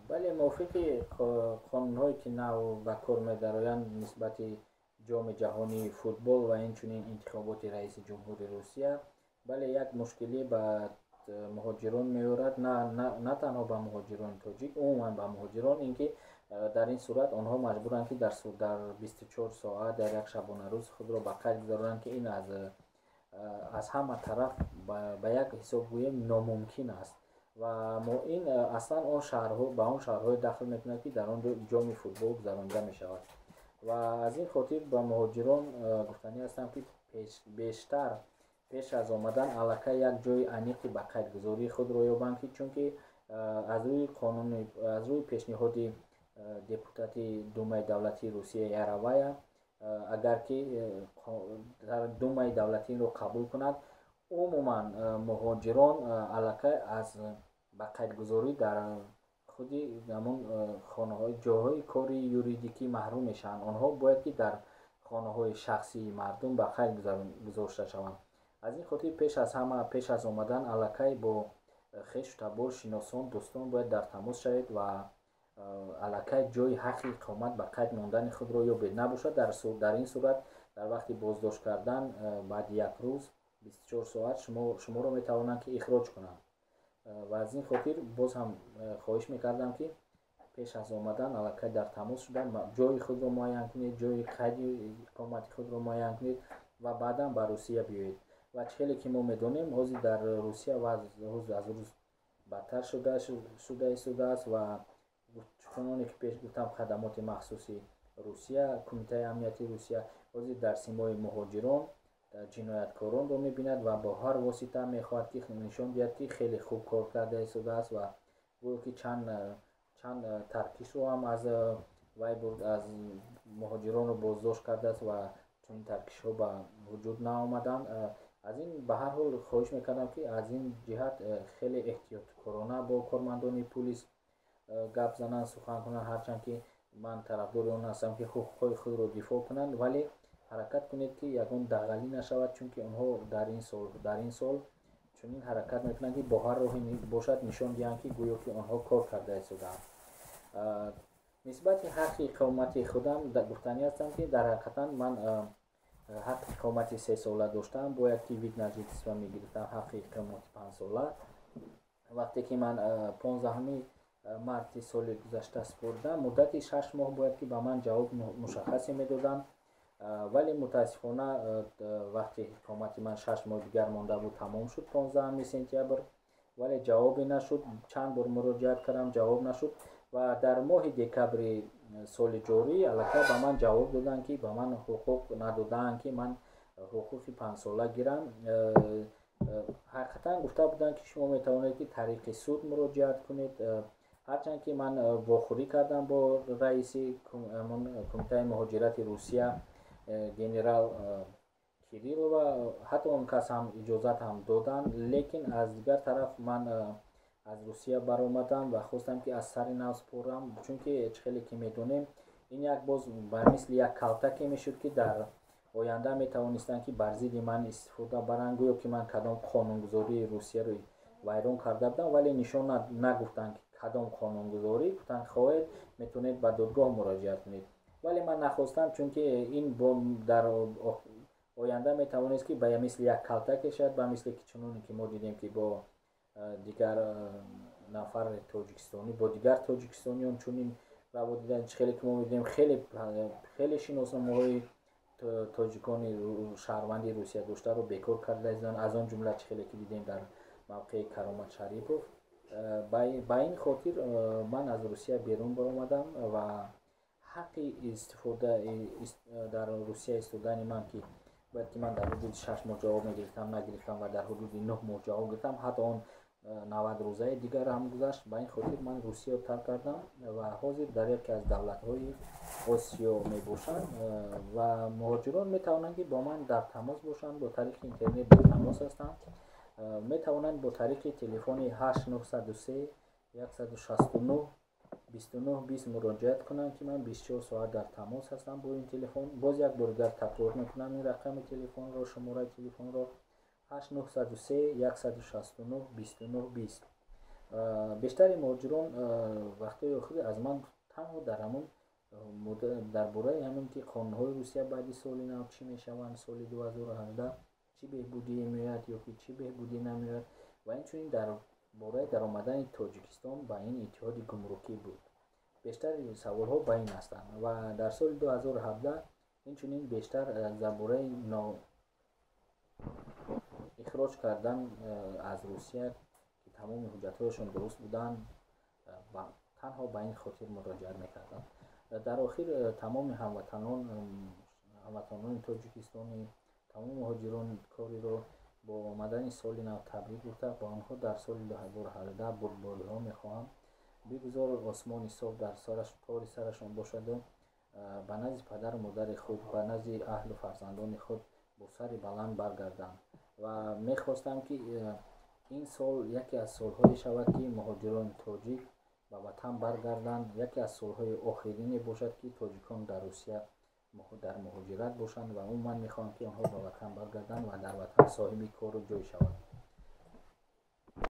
Бале, мувофиқи қонунҳое, ки нав ба кор медароянд нисбати Ҷоми ҷаҳонии футбол ва инчунин интихоботи раиси ҷумҳури Русия, бале, як мушкилӣ ба муҳоҷирон меорад, на танҳо ба муҳоҷирони тоҷик, умуман ба муҳоҷирон, ин ки дар ин сурат онҳо маҷбуранд, ки дар 24 соат, дар як шабонарӯз худро ба қайд гузаронанд, ки ин аз ҳама тараф ба як ҳисоб гӯем, номумкин аст. Ва мо ин аслан он шаҳрҳо ба он шаҳрҳое дахл мекунад, ки дар он ҷо ҷоми футбол гузаронида мешавад. Ва аз ин хотир ба муҳоҷирон гуфтанӣ ҳастам, ки бештар пеш аз омадан аллакай як ҷои аниқи ба қайдгузории худро ёбанд, ки чунки аз рӯи қонуни, аз рӯи пешниҳоди депутати Думаи давлатии Русия Яровая, агар ки дар Думаи давлатӣ инро қабул кунад, умуман муҳоҷирон аллакай аз ба қайдгузорӣ дар худи ҳамон хонаҳои, ҷойҳои кори юридикӣ маҳрум мешаванд. Онҳо бояд ки дар хонаҳои шахсии мардум ба қайд гузошта шаванд. Аз ин хотир пеш аз ҳама, пеш аз омадан аллакай бо хешу табор, шиносон, дӯстон бояд дар тамос шавед ва аллакай ҷои ҳаққи иқомат ба қайд мондани худро ёбед. Набошад, дар ин сурат дар вақти боздошт кардан баъди як рӯз, 24 соат шуморо метавонанд, ки ихроҷ кунанд. Ва аз ин хотир боз ҳам хоҳиш мекардам, ки пеш аз омадан аллакай дар тамос шуда, ҷои худро муайян кунед, ҷои қайди иқомати худро муайян кунед ва баъдан ба Русия биёед. Ва чӣ хеле ки мо медонем, ҳозир дар Русия вазъ рӯз аз рӯз бадтар шуда истодааст. Ва чуноне ки пеш гуфтам, хадамоти махсуси Русия, Кумитаи амнияти Русия ҳозир дар симои муҳоҷирон ҷинояткоронро мебинад ва бо ҳар восита мехоҳад, ки нишон диҳад, ки хеле хуб кор карда истодааст. Ва гӯё ки чанд таркишро ҳам аз вай бурд, аз муҳоҷиронро боздошт кардааст ва чунин таркишҳо ба вуҷуд наомаданд. Аз ин ба ҳар ҳол хоҳиш мекардам, ки аз ин ҷиҳат хеле эҳтиёткорона бо кормандони пулис гап зананд, сухан кунанд. Ҳарчанд ки ман тарафдори он ҳастам, ки ҳуқуқҳои худро дифоъ кунанд, вале ҳаракат кунед, ки ягон дағалӣ нашавад, чунки онҳо дар ин сол чунин ҳаракат мекунанд, ки бо ҳар роҳе бошад нишон диҳанд, ки гӯё ки онҳо кор карда истодаанд. Нисбати ҳаққи иқомати худам гуфтанӣ ҳастам, ки дар ҳақиқатан ман ҳаққи иқомати сесола доштам, бояд ки вид на жительство мегирифтам, ҳаққи иқомати панҷсола. Вақте ки ман 15-уми марти соли гузашта супурдам, муддати 6 моҳ бояд ки ба ман ҷавоб мушаххасе медоданд, вале мутаассифона вақти иқомати ман 6 моҳ дигар монда буд, тамом шуд 15-уми сентябр, вале ҷавобе нашуд. Чанд бор муроҷиат кардам, ҷавоб нашуд. Ва дар моҳи декабри соли ҷорӣ аллакай ба ман ҷавоб доданд, ки ба ман ҳуқуқ надодаанд, ки ман ҳуқуқи панҷсола гирам. Ҳақиқатан гуфта буданд, ки шумо метавонед, ки тариқи суд муроҷиат кунед. Ҳарчанд ки ман вохӯрӣ кардам бо раиси Кумитаи муҳоҷирати Русия, генерал Кириллова, ҳатто он кас ҳам иҷозат ҳам доданд, лекин аз дигар тараф ман аз Русия баромадам ва хостам, ки аз сари нав супорам, чунки чӣ хеле ки медонем, ин як боз ба мисли як калтаке мешуд, ки дар оянда метавонистанд, ки бар зидди ман истифода баранд, гӯё ки ман кадом қонунгузории Русияро вайрон карда будам. Вале нишон нагуфтанд, ки кадом қонунгузорӣ. Гуфтанд, хоҳед, метавонед ба додгоҳ муроҷиат кунед, вале ман нахостам, чунки ин дар оянда метавонист, ки ба мисли як калтаке шавад, ба мисли ки чуноне ки мо дидем, ки бо дигар нафари тоҷикистонӣ, бо дигар тоҷикистониён чунин раво дидан. Чӣ хеле ки мо медонем, хеле шиносномаҳои тоҷикони шаҳрванди Русия доштаро бекор карда истодаанд, аз он ҷумла чӣ хеле ки дидем дар мавқеи Каромат Шарипов. Ба ин хотир ман аз Русия берун баромадам ва ҳаққи истифода дар Русия истодани ман, ки бояд ки ман дар ҳудуди 6 моҳ ҷавоб мегирифтам, нагирифтам ва дар ҳудуди 9 моҳ ҷавоб гирифтам, ҳатто он 90 рӯзаи дигар ҳам гузашт. Ба ин хотир ман Русияро тарк кардам ва ҳозир дар яке аз давлатҳои Осиё мебошам. Ва муҳоҷирон метавонанд, ки бо ман дар тамос бошанд, бо тариқи интернет дар тамос ҳастанд, метавонанд бо тариқи телефони 8 903 169 29 20 муроҷиат кунанд, ки ман 24 соат дар тамос ҳастам бо ин телефон. Боз як бори дигар такрор мекунам ин рақами телефонро, шумораи телефонро: 8 903 169 29 20. Бештари муҳоҷирон вақтҳои охир аз ман танҳо дар ҳамон дар бораи ҳамин ки қонунҳои Русия баъди соли нав чӣ мешаванд, соли 2018 чӣ беҳбудӣ меояд ё ки чӣ беҳбудӣ намеояд, ва инчунин дар бораи даромадани Тоҷикистон ба ин иттиҳоди гумрукӣ буд. Бештари саволҳо ба ин ҳастанд. Ва дар соли 2017 инчунин бештар дар бораи ихроҷ кардан аз Русия, ки тамоми ҳуҷҷатҳояшон дуруст буданд, танҳо ба ин хотир муроҷиат мекарданд. Дар охир тамоми ҳамватанони тоҷикистонӣ, тамоми муҳоҷирони кориро бо омадани соли нав табрик гуфта, ба онҳо дар соли 2018 бурдбориҳо мехоҳам. Бигузор осмони соф дар тори сарашон бошаду ба назди падару модари худ, ба назди аҳлу фарзандони худ бо сари баланд баргарданд. Ва мехостам, ки ин сол яке аз солҳое шавад, ки муҳоҷирони тоҷик ба ватан баргарданд, яке аз солҳои охирине бошад, ки тоҷикон дар Русия дар муҳоҷират бошанд, ва умуман мехоҳам, ки онҳо ба ватан баргарданд ва дар ватан соҳиби кору ҷой шаванд.